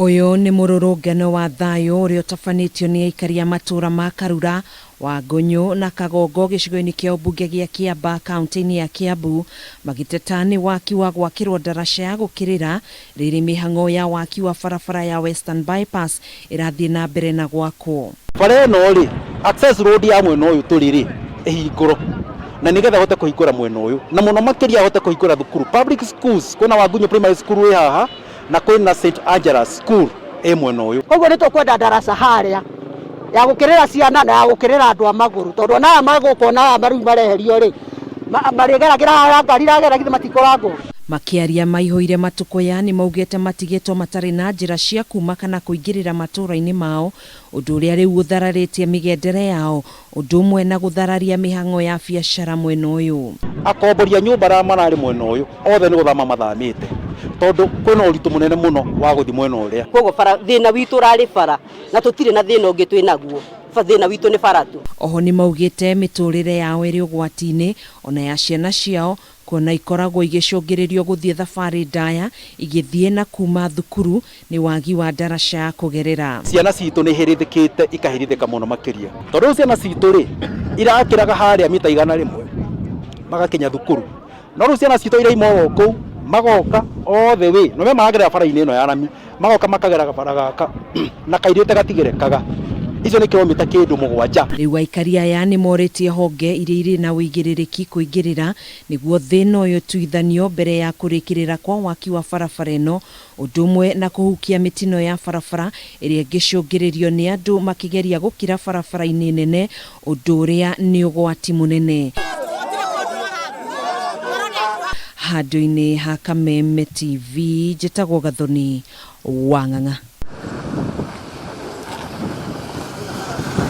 Ũyũ nĩ mũrũrũngano wa thayũ ũrĩa ũtabanĩtio nĩ aikari a matũra ma Karura, Wangũnyũ na Kagongo gĩcigo-inĩ kĩa ũmbunge gĩa Kĩamba kaunti-inĩ ya Kĩambu magĩteta nĩ waki wa gwakĩrwo ndaraca ya gũkĩrĩra rĩrĩ mĩhang'o ya waki wa barabara ya Western Bypass ĩrathiĩ na mbere na gwakwo. Bara ĩno rĩ, access road ya mwena ũyũ tũrĩ rĩ, ĩhingũrwo na nĩgetha ĩhote kũhingũra mwena ũyũ na mũno makĩria ĩhote kũhingũra thukuru public schools, kwĩna Wangunyũ Primary School ĩ haha na kwĩna St Angela's School ĩ mwena ũyũ. Koguo nĩ tũkwenda ndaraca harĩa ya gũkĩrĩra ciana na ya gũkĩrĩra andũ a magũrũ tondũ ona aya magũka ona aya rĩu mareherio rĩ marĩgeragĩra harĩa ngari iragera githĩ matikũrangwo. Makĩaria maihũire matũkũya nĩmaugĩte matigĩtwo matarĩ na njĩra cia kuma kana kũingĩrĩra matũra-inĩ mao ũndũ ũrĩa rĩu ũthararĩtie mĩgendere yao ũndũ ũmwe na gũthararia mĩhang'o ya biacara mwena ũyũ. Akombori a nyũmba arĩa mararĩ mwena ũyũ othe nĩ gũthama mathamĩte tondũ kwĩna ũritũ mũnene mũno wa gũthiĩ mwena ũrĩa. Koguo bara thĩna witũ ũrarĩ bara na tũtirĩ na thĩna ũngĩ twĩ naguo, thĩna witũ nĩ bara tu. Oho nĩmaugĩte mĩtũrĩre yao ĩrĩ ũgwati-inĩ ona ya ciana ciao kuona ikoragwo igĩcũngĩrĩrio gũthiĩ thabarĩ ndaya igĩthiĩ na kuma thukuru nĩ wagi wa ndaraca ya kũgerera. Ciana citũ nĩ ihĩrĩthĩkĩte ikahĩrĩthĩka mũno makĩria tondũ rĩu ciana citũ rĩ irakĩraga harĩa mita 100 magakinya thukuru no rĩu ciana citũ iraima oro kũu magoka all the way no me maragerera bara-inĩ ĩno ya rami magoka makagera bara gaka na kairĩte gatigerekaga icio nĩ kilomita kĩndũ 7. Rĩu aikari aya nĩ morĩtie honge iria irĩ na ũigĩrĩrĩki kũingĩrĩra nĩguo thĩna ũyũ ũtuithanio mbere ya kũrĩkĩrĩra kwa waki wa barabara ĩno ũndũ ũmwe na kũhukia mĩtino ya barabara ĩrĩa ĩngĩcũngĩrĩrio nĩ andũ makĩgeria gũkĩra barabara-inĩ nene ũndũ ũrĩa nĩ ũgwati mũnene. Handũ-inĩ ha Kameme TV njĩtagwo Gathoni wa Ng'ang'a.